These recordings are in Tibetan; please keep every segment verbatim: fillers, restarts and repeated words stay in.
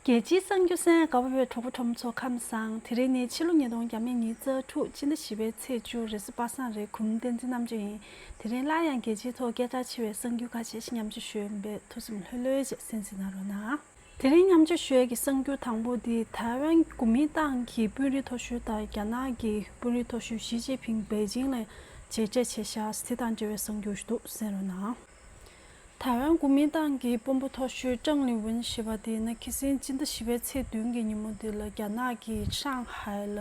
རྒྱལ་སྤྱིའི་གསར་འགྱུར་གསན་དགའ་པོ་བའི་གྲོགས་པོ་གྲོགས་མོ་ཚོ་ཁམས་བཟང་། དེ་རིང་ནི་ཕྱི་ལོ་ཉིས་སྟོང་ཉི་ཤུ་རྩ་དྲུག་སྤྱི་ཟླ་བཞི་པའི་ཚེས་བཅུ་རེས་གཟའ་པ་སངས་རེད། གུང་བསྟན་འཛིན་རྣམ་དཔྱོད་ཡིན། དེ་རིང་སླར་ཡང་རྒྱལ་སྤྱིའི་ཐོག་སྐད་གྲགས་ཆེ་བའི་གསར་འགྱུར་ཁ་ཤས་ཤིག་མཉམ་སྤྱོད་ཞུ་ཡ་ཡིན་པས་ཐུགས་སེམས་ལྷོད་ལྷོད་བྱས་གསན་གཟིགས་གནང་རོགས་གནང་། དེ་རིང་མཉམ་སྤྱོད་ཞུ་ཡ་གི་གསར་འགྱུར་དང་པོ་འདི་ཐའེ་ཝན་གོ་མིན་ཏང་གི་དཔོན་རིགས་མཐོ་ཤོས་དང་རྒྱ་ནག་གི་དཔོན་རིགས་མཐོ་ཤོས་ཞི་ཅིན་ཕིང་པེ་ཅིང་ལ་མཇལ་འཕྲད་བྱས་ཤག་དེ་དང་འབྲེལ་བའི་གསར་འགྱུར་ཞིག་འདུག་གསན་རོགས་གནང་། ཐའེ་ཝན་གོ་མིན་ཏང་གི་དཔོན་པོ་མཐོ་ཤོས་ཀྲང་ལི་ཝུན་ཞེས་པ་དེ་ནི་ཁ་སང་སྤྱི་ཟླ་བཞི་པའི་ཚེས་བདུན་གྱི་ཉིན་མོ་དེ་ལ་རྒྱ་ནག་གི་ཧྲང་ཧའེ་ལ་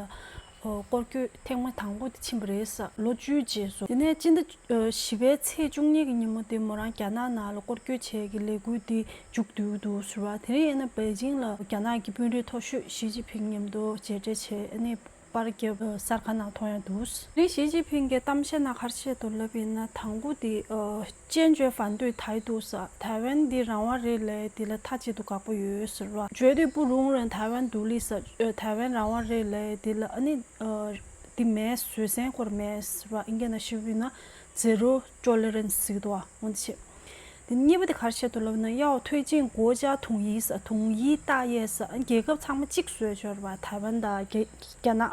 ཨོ་སྐོར་སྐྱོད་ཐེངས་མ་དང་པོ་དེ་ཕྱིན་པ་རེད་ཟེར། ལོ་བཅུའི་རྗེས་སུ། དེ་ནས་སྤྱི་ཟླ་ཨོ་བཞི་པའི་ཚེས་བཅུ་གཉིས་ཀྱི་ཉིན་མོ་དེ་མོ་རང་རྒྱ་ནག་ནང་ལ་སྐོར་སྐྱོད་བྱེད་ཀྱི་ལས་འགུལ་དེ་མཇུག་བསྡུས་འདུག་ཟེར་བ། དེ་རིང་ཡིན་ན་པེ་ཅིང་ལ་རྒྱ་ནག་གི་དཔོན་རིགས་མཐོ་ཤོས་ཞི་ཅིན་ཕིང་མཉམ་དུ་མཇལ་འཕྲད་བྱས་ཨ་ནི། པར་རྒྱབ་གསར་ཁང་ནང་མཐོང་ཡ་འདུག་དེ་ཞི་ཅིན་ཕིང་གི་གཏམ་བཤད་ནང་ག་རེ་བཤད་འདུག་ལབ་ཡིན་ན། དང་པོ་དེ་ཨ་坚决反对台独ཟེར། ཐའེ་ཝན་འདི་རང་དབང་རེད་ལབ་དེ་ལ་མཐའ་གཅིག་ཏུ་དགག་པ་ཡོད་ཟེར་བ། 绝对不容忍台湾独立ཟེར། ཨ་ཐའེ་ཝན་རང་དབང་རེད་ལབ་དེ་ལ་ཨ་ནི་ཨ་འདི་མེད། བཟོད་བསྲན་སྐོར་མེད་ཟེར་བ། ཨིན་སྐད་ནང་ཞུས་པ་ཡིན་ན་zero tolerance ཟེར་གྱི་འདུག་བ། འོ་འདི་བྱས། དེ་གཉིས་པ་དེ་ག་རེ་བཤད་འདུག་ལབ་ན། 要推进国家统一ཟེར། 统一大业ཟེར། རྒྱལ་ཁབ་ཚང་མ་གཅིག་བཟོས་ཡོད་རེད་པ། ཐའེ་ཝན་དང་རྒྱ་རྒྱ་ནག་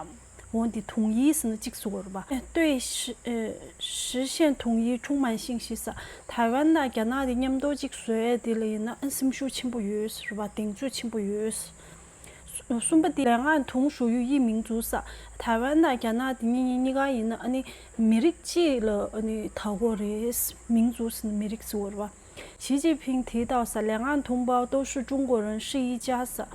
འོ་འདི་统一ཟེར་ན་གཅིག་བཟོ་དགོས་རེད་པ། 对实实现统一充满信心ཟེར། ཐའེ་ཝན་དང་རྒྱ་ནག་དེ་མཉམ་དུ་གཅིག་བཟོ་ཡས་དེ་ལ་ཡིན་ན་སེམས་ཤུགས་ཆེན་པོ་ཡོད་ཟེར་བ། གདེང་ཚོད་ཆེན་པོ་ཡོད། གསུམ་པ་དེ་两岸同属于一民族ཟེར། ཐའེ་ཝན་དང་རྒྱ་ནག་དེ་གཉིས་གཉིས་གཉིས་ཀ་ཡིན་ན་ཨ་ནི་མི་རིགས་གཅིག་ལ་ཨ་ནི་ད་གོ་རེད། 民族ཟེར་ན་མི་རིགས་ཟེར་བ་རེད་པ། 习近平提到ཟེར། 两岸同胞都是中国人，是一家ཟེར།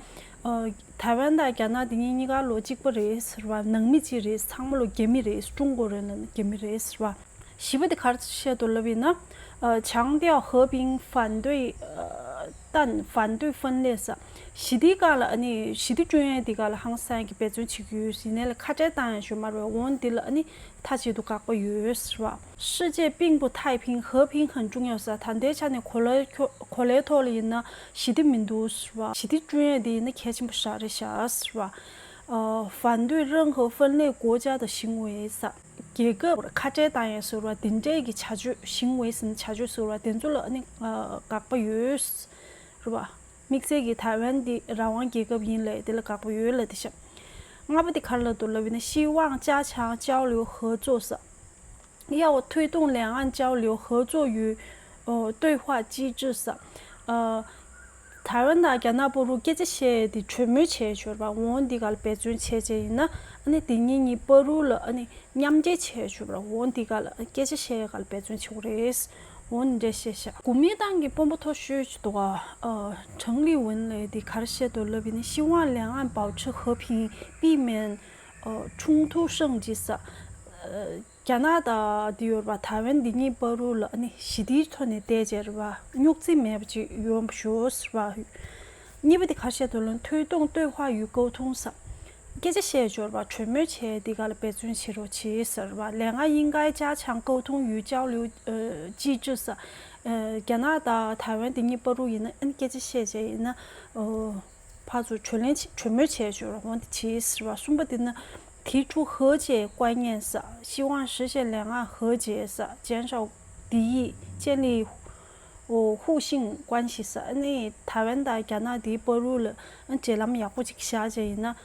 ཨ་ཐའེ་ཝན་དང་རྒྱ་ནག་དེ་གཉིས་གཉིས་ཀ་ལོ་གཅིག་པ་རེད་ཟེར་བ། ནང་མི་གཅིག་རེད། ཚང་མ་ལོ་རྒྱ་མི་རེད། 中国人ལ་རྒྱ་མི་རེད་ཟེར་བ། བཞི་པ་དེ་ག་རེ་བཤད་འདུག་ལབ་ཡིན་ན། ཨ་强调和平反对 ཨ་但反对分裂ཟེར། ཞི་བདེའི་སྒང་ལ་ཨ་ནི་ཞི་བདེ་བསྐྲུན་ཡས་དེ་སྒང་ལ་ཧང་སང་གི་འབད་བརྩོན་བྱེད་ཀྱི་ཡོད་ཟེར། ཡིན་ནའི་ལ་ཁ་བྲལ་བཏང་ཡས་ཞུ་མ་རེད། འོ་འདི་ལ་ཨ་ནི་མཐའ་གཅིག་ཏུ་དགག་པ་ཡོད་ཟེར་བ། 世界并不太平，和平很重要ཟེར། ད་ལྟའི་ཆ་ནས་གོ་ལའི་ཁྱོ་གོ་ལའི་ཐོག་ལ་ཡིན་ན་ཞི་བདེ་མི་འདུག་ཟེར་བ། ཞི་བདེ་བསྐྲུན་ཡས་དེ་ཡིན་ན་གལ་ཆེན་པོ་ཞེ་དྲག་རེད་ཤག་ཟེར་བ། 呃，反对任何分裂国家的行为ཟེར། རྒྱལ་ཁབ་ཁ་བྲལ་བཏང་ཡས་ཟེར་བ་དེ་འདྲས་ཀྱི་བྱ་སྤྱོད། 行为ཟེར་ན་བྱ་སྤྱོད་ཟེར་བ་དེ་ཚོ་ལ་ཨ་ནི་ཨ་དགག་པ་ཡོད་རེད་བ། དམིགས་བསལ་གྱི་ཐའེ་ཝན་འདི་རང་དབང་རྒྱལ་ཁབ་ཡིན་ལབ་དེ་ལ་དགག་པ་ཡོད་ལབ་དེ་བཤད། ལྔ་པ་དེ་ག་རེ་ལབ་འདུག་ལབ་ཡིན་ན། 希望加强交流合作ཟེར། 要推动两岸交流合作与呃对话机制ཟེར། ཨ་ཐའེ་ཝན་དང་རྒྱ་ནག་བར་དུ་སྐད་ཆ་བཤད་ཡས་དེ་གྲོས་མོལ་བྱས་ཆོག་རེད་པ། འོ་འདི་སྒང་ལ་འབད་བརྩོན་བྱས་བྱས་ཡིན་ན་ཨ་ནི་དེ་གཉིས་གཉིས་བར་དུ་ལ་ཨ་ནི་མཉམ་འབྲེལ་བྱས་ཆོག་རེད་པ། འོ་འདི་སྒང་ལ་སྐད་ཆ་བཤད་ཡས་སྒང་ལ་འབད་བརྩོན་བྱེད་དགོས་རེད། འོ་འདི་འདྲས་བཤད་ཤག་གོ་མིན་ཏང་གི་དཔོན་པོ་མཐོ་ཤོས་ཅིག་འདུག་ག་ཨ་ཁྲང་ལི་ཝུན་ལབ་དེ་ག་རེ་བཤད་འདུག་ལབ་ཡིན་ན། 希望两岸保持和平，避免呃冲突升级ཟེར། ཨ་རྒྱ་ནག་དང་དེ་ཡོད་རེད་པ། ཐའེ་ཝན་འདི་གཉིས་བར་དུ་ལ་ཨ་ནི་ཞི་བདེའི་ཐོག་ནས་བསྡད་བྱས་རེད་པ། རྙོག་འཛིང་མེད་པ་ཅིག་ཡོང་བ་ཤོག་ཟེར་བ། གཉིས་པ་དེ་ག་རེ་བཤད་འདུག་ལབ་ན། 推动对话与沟通ཟེར། སྐད་ཆ་བཤད་ཆོག་རེད་པ། གྲོས་མོལ་བྱས་དེ་སྒང་ལ་འབད་བརྩོན་བྱེད་རོགས་བྱེད་ཟེར་བ། 两岸应该加强沟通与交流呃机制ཟེར། ཨ་རྒྱ་ནག་དང་ཐའེ་ཝན་དེ་གཉིས་བར་དུ་ཡིན་ན་ཨ་ནི་སྐད་ཆ་བཤད་བྱས་ཡིན་ན་ཨོ། ཕར་ཚུར་གྲོས་གླེང་བྱེད་གྲོས་མོལ་བྱས་ཆོག་རེད། འོ་འདི་བྱེད་ཟེར་བ། གསུམ་པ་འདི་ནི་提出和解观念ཟེར། 希望实现两岸和解ཟེར། 减少敌意，建立互信关系ཟེར། ཨ་ནི་ཐའེ་ཝན་དང་རྒྱ་ནག་འདིའི་བར་དུ་ལ་འབྲེལ་ལམ་ཡག་པོ་ཅིག་བཞག་བྱས་ཡིན་ན།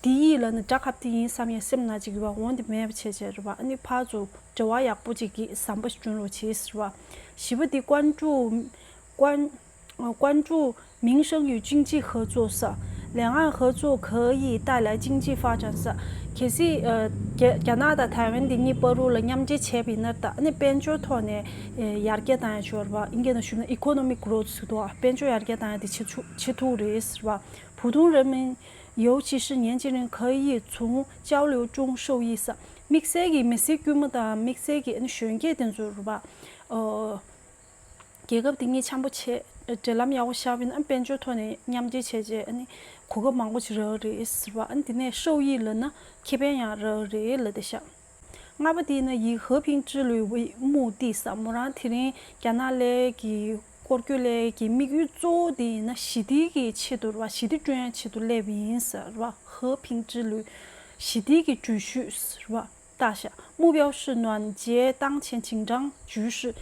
敌意ལབ་ན་དགྲ་ཁ་གཏད་ཡིན་བསམ་ཡས་སེམས་ནང་ཅིག་ཡོད་པ། འོ་འདི་མེད་པ་བྱས་བྱས་རེད་པ། ཨ་ནི་ཕར་ཚུར་འབྲེལ་བ་ཡག་པོ་ཅིག་གི་ཟམ་པ་ཞིག་བསྐྲུན་རོགས་བྱེད་ཟེར་བ། བཞི་པ་འདི་关注关 呃，关注民生与经济合作ཟེར། 两岸合作可以带来经济发展ཟེར། གལ་སྲིད་ཨ་རྒྱ་རྒྱ་ནག་དང་ཐའེ་ཝན་འདི་གཉིས་བར་དུ་ལ་མཉམ་འབྲེལ་བྱས་པ་ཡིན་ན་ད་ཨ་ནི་དཔལ་འབྱོར་ཐོག་ནས་ཨེ་ཡར་རྒྱས་བཏང་ཡ་ཆོག་རེད་པ། ཨིན་སྐད་ནང་ཞུས་ན་economic growth ཟེར་འདུག་པ། དཔལ་འབྱོར་ཡར་རྒྱས་བཏང་ཡ་དེ་བྱེད་ཆོག་བྱེད་ཐུབ་རེད་ཟེར་བ། 普通人民，尤其是年轻人，可以从交流中受益ཟེར། དམིགས་བསལ་གྱི་མི་སེར་དཀྱུས་མ་དང་དམིགས་བསལ་གྱི་ཨ་ནི་གཞོན་སྐྱེས་དེ་ཚོ་རེད་པ། ཨོ། རྒྱལ་ཁབ་དེ་གཉིས་འཆམ་པོ་བྱས། འབྲེལ་ལམ་ཡག་པོ་བཞག་པ་ཡིན་ན་དཔལ་འབྱོར་ཐོག་ནས་མཉམ་འབྲེལ་བྱས་བྱས་ཨ་ནི་གོ་སྐབས་མང་པོ་ཅིག་རག་གི་རེད་ཟེར་བ། ཨ་ནི་དེ་ནས་受益ལབ་ན་ཁེ་ཕན་ཡང་རག་གི་རེད་ལབ་བསྡད་ཤག་ལྔ་པ་དེ་ནི་以和平之旅为目的ཟེར། མོ་རང་དེ་རིང་རྒྱ་ནག་སླེབས་ཀྱི་སྐོར་སྐྱོད་སླེབས་ཀྱི་དམིགས་ཡུལ་གཙོ་བོ་དེ་ཡིན་ན་ཞི་བདེ་གི་ཆེད་དུ་རེད་པ། ཞི་བདེ་བསྐྲུན་ཡ་ཆེད་དུ་སླེབས་པ་ཡིན་ཟེར་བ། 和平之旅། ཞི་བདེ་གི་འགྲུལ་བཞུད་ཟེར་བ། 大小，目标是缓解当前紧张局势。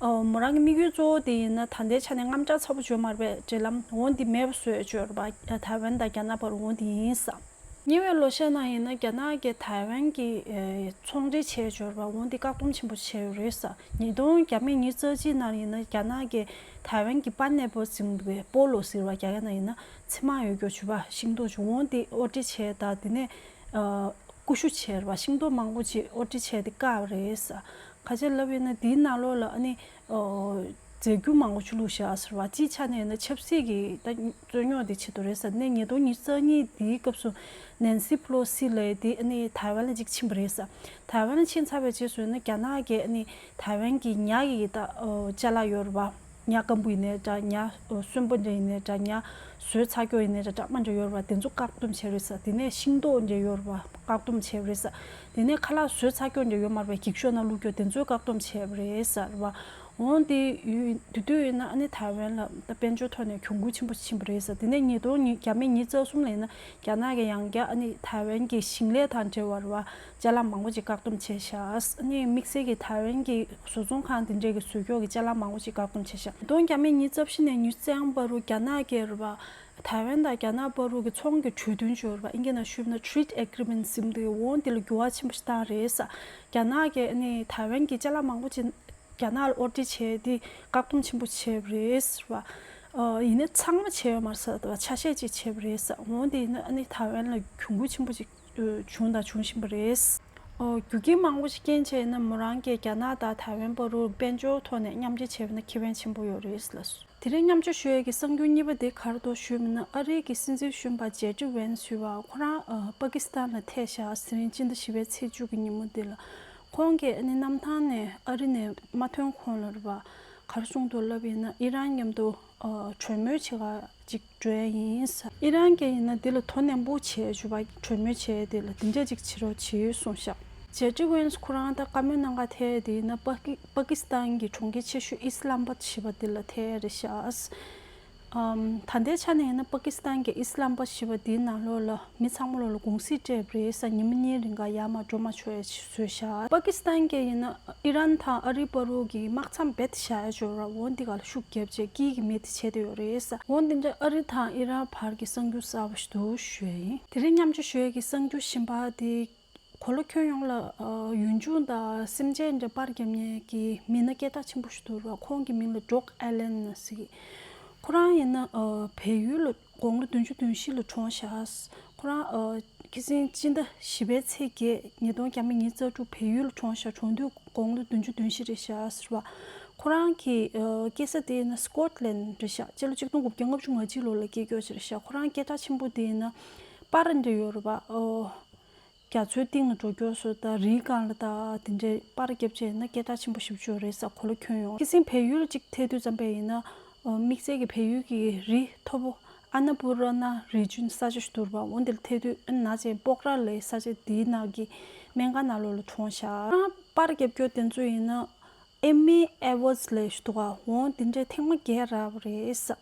ཨོ། མོ་རང་གི་དམིགས་ཡུལ་གཙོ་བོ་དེ་ཡིན་ན་ད་ལྟའི་ཆ་ནས་དངངས་སྐྲག་ཚ་པོ་བྱུང་མ་རེད་པས། འབྲེལ་ལམ་འོ་འདི་མེད་པ་བཟོས་བཅོས་ར་བ། ཐའེ་ཝན་དང་རྒྱ་ནག་བར་འོ་འདི་ཡིན་ས། ཉེ་བའི་ལོ་ཤས་ནང་ཡིན་ན་རྒྱ་ནག་གིས་ཐའེ་ཝན་གྱི་ཚོང་འབྲེལ་བྱས་བཅོས་ར་བ་འོ་འདི་བཀག་སྡོམ་ཆེན་པོ་བྱས་ཡོད་རེད་ས། ཉིས་སྟོང་བརྒྱ་མེད་ཉི་ཤུ་རྩ་གཅིག་ནང་ཡིན་ན་རྒྱ་ནག་གིས་ཐའེ་ཝན་གྱི་པཱ་ནེ་པོ་ཟིན་པའི་པོ་ལོ་ཟེར་བ་རྒྱ་ཡན་ན་ཡིན་ན་ཚེར་མ་ཡོད་རྒྱུ་བྱུས་པ་ཤིང་ཏོག་བྱུས་འོ་འདི་ཨོ་ཊི་བྱས་དང་དེ་ནས་ཀུ་ཤུ་བྱས་ར་བ། ཤིང་ཏོག་མང་པོ་ཅིག་ཨོ་ཊི་བྱས་ཏེ་བཀག་རེད་ས། ཁ་ཆེ་ལབ་ཡིན་ན་དེའི་ནང་ལོགས་ལ་ཨ་ནི་ཨོ། རྫས་འགྱུར་མང་པོ་ཅིག་བླུགས་བཞག་ཟེར་བ། སྤྱིའི་ཆ་ནས་ཡིན་ན་ཆབ་སྲིད་ཀྱི་ད་རྩོད་རྙོག་དེ་ཆེད་དུ་རེད་ཟེར་ནས། ཉིས་སྟོང་ཉི་ཤུ་རྩ་གཉིས་དེའི་སྐབས་སུ་ནན་སི་པེ་ལོ་སི་ལབ་དེ་ཨ་ནི་ཐའེ་ཝན་ལ་ཅིག་ཕྱིན་པ་རེད་ཟེར། ཐའེ་ཝན་ལ་ཕྱིན་ཚར་བའི་རྗེས་སུ་ཡིན་ན་རྒྱ་ནག་གིས་ཨ་ནི་ཐའེ་ཝན་གྱི་ཉ་གི་ད་ཅ་ལག་ཡོད་རེད་བ། ཉ་སྐམ་པོ་ཡིན་ནའི་འདྲ། ཉ་སོན་པོ་འདྲ་ཡིན་ནའི་འདྲ། ཉ་ཟོས་ཚར་ཀྱོག་ཡིན་ནའི་འདྲ། སྦྲགས་མ་འདྲ་ཡོད་རེད་བ། དེ་ཚོ་བཀག་སྡོམ་བྱས་རེད་ཟེར། དེ་ནས་ཤིང་ཏོག་འདྲ་ཡོད་རེད་བ། བཀག་སྡོམ་བྱས་རེད་ཟེར། དེ་ནས་ཁ་ལག་ཟོས་ཚར་ཀྱོག་འདྲ་ཡོད་མ་རེད་བ། འགྱིག་ཤོག་ནང་བླུགས་ཀྱོག་དེ་ཚོ་བཀག་སྡོམ་བྱས་རེད་ཟེར་བ། འོ་དེ་ཡོད་དེ་དུས་ཡིན་ན་ཨ་ནི་ཐའེ་ཝན་ལ་ད་དཔལ་འབྱོར་ཐོག་ནས་གྱོང་གུན་ཆེན་པོ་ཕྱིན་པ་རེད་ཟེར། དེ་ནས་ཉིས་སྟོང་བརྒྱ་མེད་ཉི་ཤུ་རྩ་གསུམ་ལ་ཡིན་ན་རྒྱ་ནག་གིས་ཡང་བསྐྱར་ཨ་ནི་ཐའེ་ཝན་གྱི་ཞིང་ལས་དང་འབྲེལ་བ་རེད་བ། ཅ་ལག་མང་པོ་ཅིག་བཀག་སྡོམ་བྱས་ཤག་ཨ་ནི་དམིགས་བསལ་གྱི་ཐའེ་ཝན་གྱི་བཟོ་ཚོང་ཁང་དེ་འདྲས་ཀྱི་བཟོ་ཀྱོག་གི་ཅ་ལག་མང་པོ་ཅིག་བཀག་སྡོམ་བྱས་ཤག་ཉིས་སྟོང་བརྒྱ་མེད་ཉི་ཤུ་རྩ་བཞི་ནས་ཉི་ཤུ་རྩ་ལྔ་བར་དུ་རྒྱ་ནག་གིས་རེད་བ། ཐའེ་ཝན་དང་རྒྱ་ནག་བར་དུ་གི་ཚོང་གི་གྲོས་མཐུན་ཅིག་ཡོད་རེད་བ། ཨིན་སྐད་ནང་ཞུས་ན་Trade Agreement ཟེར་དེ། འོ་དེ་ལ་འགྱུར་བ་ཆེན་པོ་ཞིག་བཏང་རེད་ཟེར། རྒྱ་ནག་གིས་ཨ་ནི་ཐའེ་ཝན་གྱི་ཅ་ལག་མང་པོ་ཅིག་རྒྱ་ནག་ལ་ཨོ་ཊི་བྱས་ཏེ་བཀག་སྡོམ་ཆེན་པོ་བྱས་པ་རེད་ཟེར་བ། ཨ། ཡིན་ནའི་ཚང་མ་བྱས་ཡོད་མ་རེད་ཟེར་བ། ཆ་ཤས་ཅིག་བྱས་པ་རེད་ཟེར། འོ་དེ་ཡིན་ན་ཨ་ནི་ཐའེ་ཝན་ལ་གྱོང་གུན་ཆེན་པོ་ཅིག་བྱུང་དང་འབྱུང་བཞིན་པ་རེད། ཨོ། རྒྱུ་རྐྱེན་མང་པོ་ཞིག་རྐྱེན་བྱས་ན་མོ་རང་གིས་རྒྱ་ནག་དང་ཐའེ་ཝན་བར་དུ་དཔལ་འབྱོར་ཐོག་ནས་མཉམ་འབྲེལ་བྱས་པ་ན་ཁེ་ཕན་ཆེན་པོ་ཡོད་རེད་ལབ་སོང་། དེ་རིང་མཉམ་སྤྱོད་ཞུ་ཡས་ཀྱི་གསར་འགྱུར་གཉིས་པ་དེ་ག་རེ་འདུག་ཞུས་པ་ན། ཨ་རིའི་གི་སྲིད་འཛིན་གཞོན་པ་ཇེ་ཌི་ཝེན་སི་ཟེར་བ། ཁོ་རང་ཨ་པ་ཀི་སི་ཐན་ལ་ཐད་ཤག་དེ་རིང་སྤྱི་ཟླ་བཞི་པའི་ཚེས་བཅུ་གི་ཉིན་མོ་དེ་ལ། ཁོང་གིས་ཨ་ནི་གནམ་ཐང་ནས་ཨ་རི་ནས་མ་ཐོན་གོང་ལ་རེད་བ། ག་རེ་གསུངས་འདུག་ལབ་ཡིན་ན། ཨི་རན་མཉམ་དུ་ཨ་གྲོས་མོལ་བྱེད་ག་ཅིག་འགྲོ་ཡ་ཡིན་ཟེར། ཨི་རན་གྱིས་ཡིན་ན་འདི་ལ་དོ་ནན་པོ་བྱས་བྱུས་པ། གྲོས་མོལ་བྱས་དེ་ལ་འདི་འདྲ་ཅིག་བྱེད་རོགས་བྱེད་གསུངས་ཤག་ཇེ་ཌི་ཝེན་སི་ཁོ་རང་ད་བཀའ་མོལ་གནང་ག་ཐད་དེ་ཡིན་ན་པ་ཀི་པ་ཀི་སི་ཐན་གྱི་གྲོང་ཁྱེར་ཆེ་ཤོས་ཨི་སི་ལམ་བྷད་ཞེས་པ་འདི་ལ་ཐད་རེད་ཤག་ཨམ། ད་ལྟའི་ཆ་ནས་ཡིན་ན་པ་ཀི་སི་ཐན་གྱི་ཨི་སི་ལམ་བྷད་ཞེས་པ་འདིའི་ནང་ལོགས་ལ་མི་ཚང་མ་ལོགས་ལ་གུང་སེང་སྤྲད་པ་རེད་ཟེར། ཉི་མ་གཉིས་རིང་ག་ཡར་མར་འགྲོ་མ་ཆོག་ཡ་བཟོས་ཤག་པ་ཀི་སི་ཐན་གྱིས་ཡིན་ན་ཨི་རན་དང་ཨ་རི་བར་དུ་གི་དམག་མཚམས་རྦད་དེ་བཞག་ཡ་ཅིག་ཡོད་ར། འོ་འདི་ག་ལ་ཤུགས་རྒྱབ་བྱས་དཀྱིལ་གྱི་མི་དེ་བྱས་བསྡད་ཡོད་རེད་ཟེར། འོ་འདི་འདྲ་ཨ་རི་དང་ཨི་རན་བར་གྱི་གསར་འགྱུར་གསར་པ་ཞིག་འདུག་ཞུ་ཡ་ཡིན། དེ་རིང་མཉམ་སྤྱོད་ཞུ་ཡ་གི་གསར་འགྱུར་གཞན་པ་དེ། གོ་ལ་ཁྱོན་ཡོངས་ལ་ཨ་ཡུལ་ལྗོངས་དང་སེམས་ཅན་འདྲ་པར་བརྒྱབ་མཁན་གྱི་མི་སྣ་སྐད་གྲགས་ཆེན་པོ་ཞིག་འདུག་ར། ཁོང་གི་མིང་ལ་ཌོག་ཨེ་ལན་ཟེར་གི། ཁོ་རང་ཡིན་ན་ཨ་བལ་ཡུལ་ལ་དགུང་ལོ་བདུན་ཅུ་དོན་བཞི་ལ་གྲོངས་ཤག་ཁོ་རང་ཨ་ཁ་སང་སྤྱི་ཟླ་བཞི་པའི་ཚེས་བརྒྱད་ཉིས་སྟོང་བརྒྱ་མེད་ཉི་ཤུ་རྩ་དྲུག་བལ་ཡུལ་ལ་གྲོངས་ཤག་གྲོངས་དུས་དགུང་ལོ་བདུན་ཅུ་དོན་བཞི་རེད་ཤག་ཟེར་བ། ཁོ་རང་གི་ཨ་སྐྱེས་ས་དེ་ཡིན་ན་སི་ཀོཊ་ལན་རེད་ཤག་སྤྱི་ལོ་ཆིག་སྟོང་དགུ་བརྒྱ་ལྔ་བཅུ་ང་གཅིག་ལོ་ལ་སྐྱེས་རྒྱུ་ཅིག་རེད་ཤག་ཁོ་རང་སྐད་གྲགས་ཆེན་པོ་དེ་ཡིན་ན་པར་འདྲ་ཡོད་རེད་པ། ཨོ། རྒྱ་མཚོའི་གཏིང་ལ་འགྲོ་རྒྱུ་སོགས་དང་རིའི་སྒང་ལ་དང་དེ་འདྲའི་པར་བརྒྱབ་བྱས་ན་སྐད་གྲགས་ཆེན་པོ་ཞེ་པོ་ཅིག་ཡོད་རེད་ཟེར། གོ་ལ་ཁྱོན་ཡོངས། ཁ་སང་བལ་ཡུལ་ཅིག་ཐད་དུས་ཙམ་པ་ཡིན་ན། ཨོ། དམིགས་བསལ་གྱི་བལ་ཡུལ་གྱི་རི་མཐོ་པོ་ཨ་ན་པུ་ར་ན་རི་ལྗོངས་ས་ཆ་ཞིག་འདུག་པ། འོ་འདི་ལ་ཐད་དུས་ཨ་ནི་ནག་ཅན་པོག་ར་ལའི་ས་ཆ་དེའི་ནང་གི་སྨན་ཁང་ནང་ལོགས་ལ་གྲོངས་ཤག་ཁོ་རང་པར་བརྒྱབ་རྒྱུ་དེ་ཚོ་ཡིན་ན། ཨེ་མི་ཨེ་ཝར་ལབ་ཞིག་འདུག་ག་འོ་དེ་འདྲའི་ཐེངས་མ་བརྒྱད་རག་པ་རེད་ཟེར།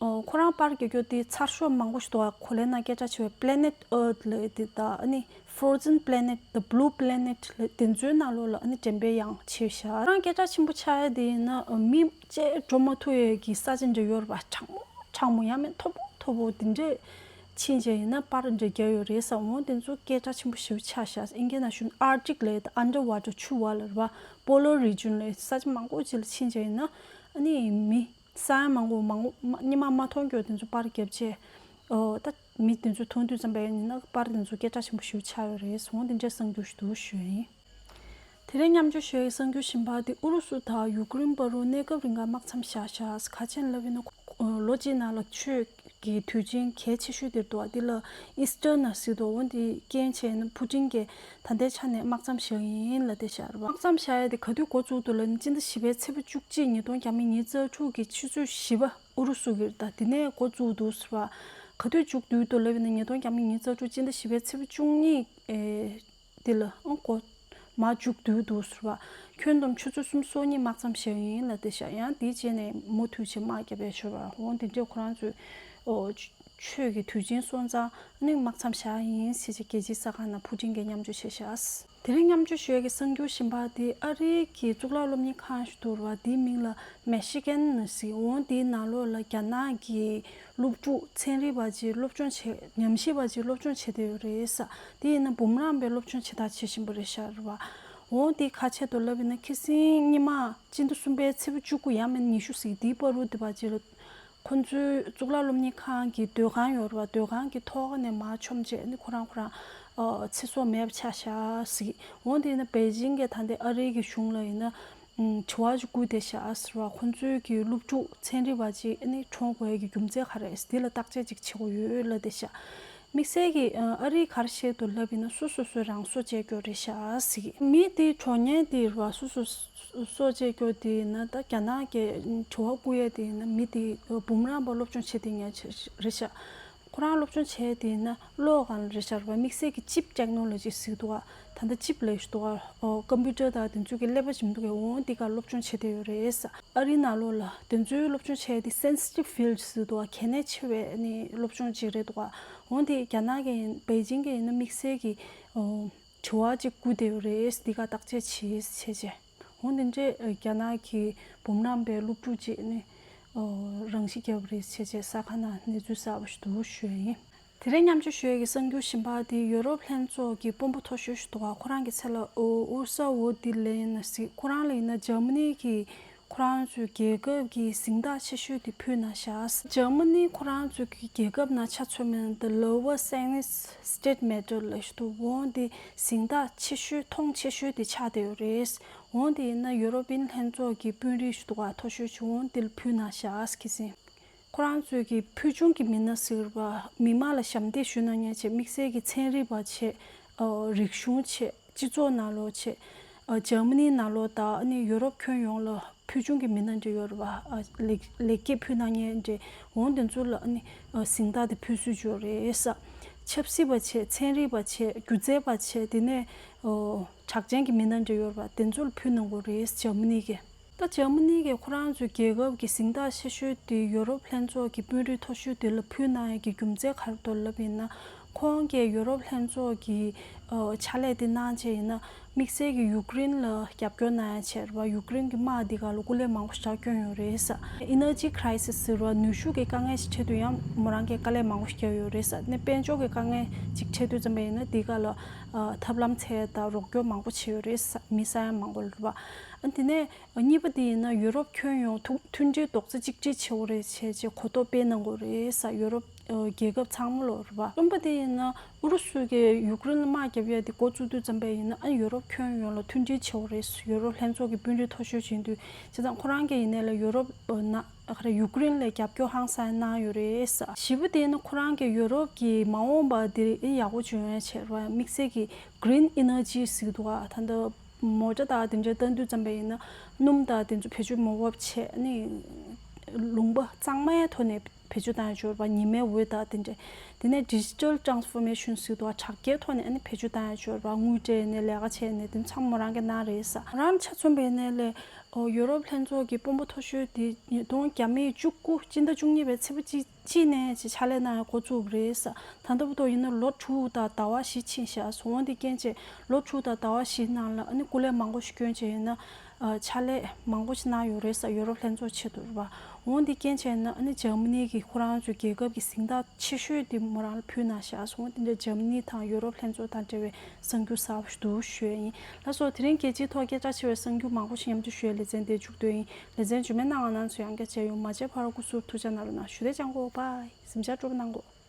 ཨོ། ཁོ་རང་པར་རྒྱག་རྒྱུ་དེ་ཚར་ཤོག་མང་པོ་ཞིག་འདུག་ག་གོ་ལའི་ནང་སྐད་གྲགས་ཆེ་བའི་Planet Earth ལབ་དེ་དང་ཨ་ནི་Frozen Planet, The Blue Planet ལབ་དེ་ཚོའི་ནང་ལོགས་ལ་ཨ་ནི་འགྲེམས་སྤེལ་ཡང་བྱས་ཤག་ཁོ་རང་སྐད་གྲགས་ཆེན་པོ་ཆགས་ཡ་དེ་ཡིན་ན་མི་བཅས་འགྲོ་མ་ཐུབ་ཡས་ཀྱི་ས་ཆ་འདྲ་ཡོད་རེད་པ། གྲང་མོ་གྲང་མོ་ཡང་མིན་མཐོ་པོ་མཐོ་པོ་དེ་འདྲས་ཕྱིན་བྱས་ཡིན་ན་པར་འདྲ་རྒྱག་ཡོད་རེད་ཟེར། འོ་དེ་ཚོ་སྐད་གྲགས་ཆེན་པོ་ཞེ་པོ་ཆགས་ཤག་ཨིན་སྐད་ནང་ཞུ་ན་Arctic ལབ་དང་Underwater ཆུ་བར་ལ་རེད་པ། Polar Region ལབ་ས་ཆ་མང་པོ་ཅིག་ལ་ཕྱིན་བྱས་ཡིན་ན་ཨ་ནི་མི་ས་ཡ་མང་པོ་མང་པོ་མ་སྔོན་མ་མ་མཐོང་རྒྱུ་དེ་ཚོ་པར་བརྒྱབ་བྱས། ཨོ། ད་མི་དེ་ཚོ་མཐོང་དུས་ཙམ་པ་ཡིན་ན་པར་དེ་ཚོ་སྐད་གྲགས་ཆེན་པོ་ཞེ་པོ་ཆགས་ཡོད་རེད། འོ་དེ་འདྲའི་གསར་འགྱུར་ཞིག་འདུག་ཞུ་ཡ་ཡིན། དེ་རིང་མཉམ་སྤྱོད་ཞུ་ཡའི་གསར་འགྱུར་གཞན་པ་དེ་ཨུ་རུ་སུ་དང་ཡུཀ་རེན་བར་དུ་གནས་སྐབས་རིང་ག་དམག་མཚམས་བཞག་ཤག་ག་རེ་བྱས་ནས་ལབ་ཡིན་ན། ལོ་གཅིག་ནང་ལ་ཆོས་ཀྱི་དུས་ཆེན་གལ་ཆེ་ཤོས་དེ་འདུག་འདི་ལ་ཨི་སི་ཊར་ཟེར་གྱི་འདུག་འོ་འདི་རྐྱེན་བྱས་ནས་ཕུ་ཊིན་གྱིས་ད་ལྟའི་ཆ་ནས་དམག་མཚམས་བཞག་གི་ཡིན་ལབ་བསྡད་ཤག་རེད་པ། དམག་མཚམས་བཞག་ཡ་དེ་ག་དུས་འགོ་བཙུགས་འདུག་ལབ་ན། སྤྱི་ཟླ་བཞི་པའི་ཚེས་པ་བཅུ་གཅིག་ཉིས་སྟོང་བརྒྱ་མེད་ཉི་ཤུ་རྩ་དྲུག་གི་ཆུ་ཚོད་བཞི་པ་ཨུ་རུ་སུ་གི་རེད། ད་དེ་ནས་འགོ་བཙུགས་འདུག་ཟེར་བ། ག་དུས་མཇུག་བསྡུས་འདུག་ལབ་ཡིན་ན། ཉིས་སྟོང་བརྒྱ་མེད་ཉི་ཤུ་རྩ་དྲུག་སྤྱི་ཟླ་བཞི་པའི་ཚེས་པ་བཅུ་གཉིས། ཨེ། འདི་ལ་ཨང་གོ། མ་མཇུག་བསྡུས་འདུག་ཟེར་བ། ཁྱོན་བསྡོམས་ཆུ་ཚོད་སུམ་ཅུ་སོ་གཉིས་དམག་མཚམས་བཞག་ཡིན་ལབ་བསྡད་ཤག་ཡང་དེའི་རྗེས་ནས་མུ་མཐུད་བྱས་དམག་བརྒྱབ་ཡ་ཤོར་བ། འོ་འདི་འདྲས་ཁོ་རང་ཚོས། ཨོ། ཆོས་ཀྱི་དུས་ཆེན་སོང་ཙང་ཨ་ནི་དམག་མཚམས་བཞག་ཡིན་ཟེར་བྱས་རྒྱལ་སྤྱིའི་གསར་ཁང་ནང་ཕུ་ཊིན་གྱིས་མཉམ་སྤྱོད་བྱས་ཤག་དེ་རིང་མཉམ་སྤྱོད་ཞུ་ཡས་ཀྱི་གསར་འགྱུར་གཞན་པ་དེ་ཨ་རིའི་གི་གཙུག་ལག་སློབ་གཉེར་ཁང་ཞིག་འདུག་ར། དེའི་མིང་ལ་མེ་ཤི་གན་ཟེར། འོ་དེའི་ནང་ལོགས་ལ་རྒྱ་ནག་གི་སློབ་ཕྲུག་ཚན་རིག་པ་ཅིག་སློབ་སྦྱོང་བྱེད། ཉམས་ཞིབ་པ་ཅིག་སློབ་སྦྱོང་བྱེད་བསྡད་ཡོད་རེད་ས། དེ་ཡིན་ན་འབུམ་རམས་པའི་སློབ་སྦྱོང་བྱེད་ཐབས་བྱེད་བཞིན་པ་རེད་ཤག་རེད་བ། འོ་དེ་ག་ཆེད་དུ་ལབ་ཡིན་ན་ཁ་སང་སྔོན་མ་སྤྱི་ཟླ་གསུམ་པའི་ཚེས་པ་བཅུ་དགུ་ཡང་མིན་ཉི་ཤུ་ཟེར་དེའི་བར་དུ་དེ་བ་ཅིག་ལ། ཁོ་ཚོའི་གཙུག་ལག་སློབ་གཉེར་ཁང་གི་སྡོད་ཁང་ཡོད་རེད་བ། སྡོད་ཁང་གི་ཐོག་ནས་མར་མཆོངས་བྱས་ནི་ཁོ་རང་ཁོ་རང་ཨ་ཚེ་སྲོག་མེད་པ་ཆགས་ཤག་ཟེར། འོན་ཏེ་ཡིན་ན་པེ་ཅིང་གི་ད་ལྟའི་ཨ་རིའི་གི་གཞུང་ལ་ཡིན་ན་ཨམ་དྲི་བ་ཅིག་བསྐུར་བསྡད་ཤག་ཟེར་བ། ཁོ་ཚོའི་གི་སློབ་ཕྲུག་ཚན་རིག་པ་ཅིག་ནི་གྲོངས་དགོས་ཀྱི་རྒྱུ་མཚན་ག་རེ་རེད། འདི་ལ་བརྟག་དཔྱད་ཅིག་བྱེད་དགོས་ཡོད་ལབ་བསྡད་ཤག་དམིགས་བསལ་གྱི་ཨ་རིའི་ག་རེ་བཤད་འདུག་ལབ་ཡིན་ན་སོ་སོ་སོས་རང་སྲོག་བཅད་རྒྱུ་རེད་ཤག་ཟེར་གི། མི་དེ་གྲོངས་མཁན་དེ་རེད་བ། སོ་སོ་སྲོག་བཅད་རྒྱུ་དེ་ཡིན་ན་ད་རྒྱ་ནག་གི་དྲི་བ་བསྐུར་ཡས་དེ་ཡིན་ན་མི་དེ་འབུམ་རམས་པ་སློབ་སྦྱོང་བྱེད་བསྡད་མཁན་རེད་ཤག་ཁོ་རང་སློབ་སྦྱོང་བྱས་དེ་ཡིན་ན་གློག་སྒང་ལ་རེད་ཤག་རེད་བ། དམིགས་བསལ་གྱི་ཅིབ་ཊེག་ནོ་ལོ་ཇི་ཟེར་གི་འདུག་ག་ད་ལྟ་ཅིབ་ལབ་ཀྱི་འདུག་ག་ཨོ་ཀམ་པུ་ཊར་དང་དེ་ཚོ་གི་ཀླད་པ་ཅིག་འདུག་གས། འོ་འདི་ག་སློབ་སྦྱོང་བྱེད་བསྡད་ཡོད་རེད་ས། ཨ་རིའི་ནང་ལོགས་ལ་དེ་ཚོའི་སློབ་སྦྱོང་བྱས་དེ་སེན་སི་ཊིབ་ཕིལ་ཌི་ཟེར་གི་འདུག་ག་གལ་གནད་ཆེ་བའི་ནི་སློབ་སྦྱོང་ཅིག་རེད་འདུག་ག་འོ་འདི་རྒྱ་ནག་གི་ཡིན་པེ་ཅིང་གི་ཡིན་ན་དམིགས་བསལ་གྱི་ཨོ། དྲི་བ་ཅིག་བསྐུར་བསྡད་ཡོད་རེད། འདི་ག་བརྟག་དཔྱད་བྱེད་བྱས་བྱས། འོ་འདི་འདྲའི་རྒྱ་ནག་གི་འབུམ་རམས་པའི་སློབ་ཕྲུག་ཅིག་ནི་རང་ཤི་བརྒྱབ་པ་རེད་བྱས་བྱས་གསར་ཁང་ནང་གནས་ཚུལ་གསར་པ་ཞིག་འདུག་ཞུ་ཡ་ཡིན། དེ་རིང་མཉམ་སྤྱོད་ཞུ་ཡ་གི་གསར་འགྱུར་གཞན་པ་དེ་ཡོ་རོབ་ལྷན་ཚོགས་ཀྱི་དཔོན་པོ་མཐོ་ཤོས་ཤིག་འདུག་ག་ཁོ་རང་གི་མཚན་ལ་ཨོ་ཨུར་སུ་ལ་ཝོན་ཌར་ལེ་ཡེན་ཟེར། ཁོ་རང་ལ་ཡིན་ན་འཇར་མ་ནི་གི་ཁོ་རང་ཚོའི་རྒྱལ་ཁབ་ཀྱི་གཟེངས་རྟགས་ཆེ་ཤོས་དེ་ཕུལ་གནང་ཤག་འཇར་མ་ནི་ཁོ་རང་ཚོའི་གི་རྒྱལ་ཁབ་ནང་ཆ་མཚོན་པ་ཡིན་ན་The Lower Saxony State Medal ལབ་ཞིག་འདུག་འོ་འདི་གཟེངས་རྟགས་ཆེ་ཤོས་མཐོང་ཆེ་ཤོས་དེ་ཆགས་བསྡད་ཡོད་རེད། འོ་འདི་ཡིན་ན་ཡུ་རོ་པིན་ལྷན་ཚོགས་ཀྱི་དཔོན་རིགས་ཤིག་འདུག་ག་མཐོ་ཤོས་ཤིག་འོ་འདི་ལ་ཕུལ་གནང་ཤག་ཁ་སང་། ཁོ་རང་ཚོའི་གི་ཕུལ་བྱུང་གི་མི་སྣ་ཟེར་བ་མི་མང་ལ་ཞབས་འདེགས་ཞུ་གནང་མཁན་བྱས་དམིགས་བསལ་གྱི་ཚན་རིག་པ་བྱས། རིག་གཞུང་བྱས། སྤྱི་ཚོགས་ནང་ལོགས་བྱས། འཇར་མ་ནིའི་ནང་ལོགས་དང་ཨ་ནི་ཡུ་རོབ་ཁྱོན་ཡོངས་ལ་ཕུལ་བྱུང་གི་མི་སྣ་འདྲ་ཡོད་རེད་བ། ལེགས་ལེགས་སྐྱེས་ཕུལ་གནང་མཁན་འདྲ། འོ་འདི་ཚོ་ལ་ཨ་ནི་གཟེངས་རྟགས་དེ་ཕུལ་སྲོལ་ཅིག་ཡོད་རེད་ས། ཆབ་སྲིད་པ་བྱས། ཚན་རིག་པ་བྱས། སྒྱུ་རྩལ་པ་བྱས། དེ་ནས་གྲགས་ཅན་གྱི་མི་སྣ་འདྲ་ཡོད་རེད་བ། དེ་ཚོ་ལ་ཕུལ་གནང་གི་ཡོད་རེད་འཇར་མ་ནི་གིས། ད་འཇར་མ་ནི་གིས་ཁོ་རང་ཚོའི་རྒྱལ་ཁབ་ཀྱི་གཟེངས་རྟགས་ཆེ་ཤོས་དེ་ཡོ་རོབ་ལྷན་ཚོགས་ཀྱི་དཔོན་རིགས་མཐོ་ཤོས་དེ་ལ་ཕུལ་གནང་ཡས་ཀྱི་རྒྱུ་མཚན་ག་རེ་འདུག་ལབ་ཡིན་ན། ཁོང་གིས་ཡོ་རོབ་ལྷན་ཚོགས་ཀྱི་ཨ་ཕྱག་ལས་དེ་གནང་བྱས་ཡིན་ན་དམིགས་བསལ་གྱི་ཡུཀ་རེན་ལ་རྒྱབ་སྐྱོར་གནང་ཡ་བྱས་རེད་བ། ཡུཀ་རེན་གྱི་དམག་འདི་ག་ལ་སྐུ་ལས་མང་པོ་ཞིག་རྒྱབ་སྐྱོར་ཡོད་རེད་ས། Energy crisis ཟེར་བ་ནུས་ཤུགས་ཀྱི་དཀའ་ངལ་ཞིག་འཕྲད་དུས་ཡང་མོ་རང་གིས་དཀའ་ལས་མང་པོ་ཞིག་བརྒྱབ་ཡོད་རེད་ས། ནས་དཔལ་འབྱོར་གྱི་དཀའ་ངལ་ཅིག་འཕྲད་དུས་ཙམ་པ་ཡིན་ན་འདི་ག་ལ་ཨ་ཐབས་ལམ་འཚོལ་ཡ་དང་རོགས་སྐྱོར་མང་པོ་བྱས་ཡོད་རེད་ས། མི་ས་ཡ་མང་པོ་ལ་རེད་བ། ཨ་དེ་ནས། གཉིས་པ་དེ་ཡིན་ན་ཡུ་རོབ་ཁྱོན་ཡོངས་ཐུག་མཐུན་སྒྲིལ་རྡོག་རྩ་གཅིག་སྒྲིལ་བྱེད་དགོས་རེད་བྱས་རྗེས་གོ་རྟོགས་སྤེལ་གནང་དགོས་རེད་ས། ཡུ་རོབ་ཨ་རྒྱལ་ཁབ་ཚང་མ་ལོ་རེད་བ། གསུམ་པ་དེ་ཡིན་ན་ཨུ་རུ་སུ་གིས་ཡུཀ་རེན་ལ་དམག་རྒྱབ་ཡ་དེ་འགོ་བཙུགས་དུས་ཙམ་པ་ཡིན་ན་ཨ་ཡུ་རོབ་ཁྱོན་ཡོངས་ལ་མཐུན་སྒྲིལ་བྱེད་དགོས་རེད། ཡུ་རོབ་ལྷན་ཚོགས་ཀྱི་དཔོན་རིགས་མཐོ་ཤོས་ཡིན་དུས་བྱས་ཙང་ཁོ་རང་གིས་ཡིན་ནའི་ལ་ཡུ་རོབ་ཨ་ན་ཨ་ཁ་ར་ཡུཀ་རེན་ལ་རྒྱབ་སྐྱོར་ཧང་སང་གནང་ཡོད་རེད་ས། བཞི་པ་དེ་ཡིན་ན་ཁོ་རང་གིས་ཡུ་རོབ་ཀྱི་མ་འོངས་པ་དེ་ཨེ་ཡག་པོ་བྱུང་ཡ་བྱས་རེད་བ། དམིགས་བསལ་གྱི་Green Energy ཟེར་གི་འདུག་ག་ད་ལྟ། མོ་ཊ་དང་དེ་འདྲ་བཏང་དུས་ཙམ་པ་ཡིན་ན་སྣུམ་དང་དེ་ཚོ་བེད་སྤྱོད་མ་འབབ་བྱས་ནི་ལུང་པ་གཙང་མའི་ཐོག་ནས་བེད་སྤྱོད་བཏང་ཡ་ཅིག་ཡོད་རེད་པ། ཉི་མའི་འོད་དང་དེ་འདྲ། དེ་ནས་Digital Transformation ཟེར་དུས་དྲ་རྒྱའི་ཐོག་ནས་ཨ་ནི་བེད་སྤྱོད་བཏང་ཡ་ཅིག་ཡོད་རེད་པ། དངུལ་སྤྲད་ནས་ལས་ཀ་བྱས་ནས་དེ་ཚང་མ་མོ་རང་གིས་གནང་རེད་ས། ང་རང་ཆ་མཚོན་པ་ཡིན་ནའི་ལས་ཡོ་རོབ་ལྷན་ཚོགས་ཀྱི་དཔོན་པོ་མཐོ་ཤོས་དེ་ཉིས་སྟོང་བརྒྱ་མེད་བཅུ་དགུ་སྤྱི་ཟླ་བཅུ་གཉིས་པའི་ཚེས་པ་གཅིག་གཅིག་ནས་ཅིག་ཕྱག་ལས་གནང་ཡ་འགོ་བཙུགས་པ་རེད་ས། ད་ལྟ་བར་དུ་ཡིན་ན་ལོ་དྲུག་དང་ཟླ་བ་བཞི་ཕྱིན་ཤག་འོན་ཏེ་རྐྱེན་བྱས་ལོ་དྲུག་དང་ཟླ་བ་བཞིའི་ནང་ལ་ཨ་ནི་སྐུ་ལས་མང་པོ་ཞིག་བསྐྱོན་བྱས་ཡིན་ན་ཨ་ཕྱག་ལས་མང་པོ་ཞིག་གནང་ཡོད་རེད་ས། ཡོ་རོབ་ལྷན་ཚོགས་ཆེད་དུ་རེད་པ། འོན་ཏེ་རྐྱེན་བྱས་ན་ཨ་ནི་འཇར་མ་ནི་གི་ཁོ་རང་ཚོའི་རྒྱལ་ཁབ་ཀྱི་གཟེངས་རྟགས་ཆེ་ཤོས་དེ་མོ་རང་ལ་ཕུལ་གནང་ཤག་འོན་ཏེ་འདྲ་འཇར་མ་ནི་དང་ཡོ་རོབ་ལྷན་ཚོགས་དང་འབྲེལ་བའི་གསར་འགྱུར་གསར་པ་ཞིག་འདུག་ཞུ་ཡ་ཡིན། ལགས་སོ། དེ་རིང་རྒྱལ་སྤྱིའི་ཐོག་སྐད་གྲགས་ཆེ་བའི་གསར་འགྱུར་མང་པོ་ཞིག་མཉམ་དུ་ཞུ་ཡའི་ལེ་ཚན་དེ་མཇུག་བསྡུས་ཡིན། ལེ་ཚན་རྗེས་མའི་ནང་ང་རང་ཚོ་ཡང་བསྐྱར་མཇལ་ཡོང་། མ་མཇལ་བར་སྐུ་གཟུགས་ཐུགས་ཅག་གནང་རོགས་གནང་། ཞུ་བདེ་ཅང་གོ་བའི་གཟིམ་འཇག་སྤྲོ་པོ་གནང་གོ།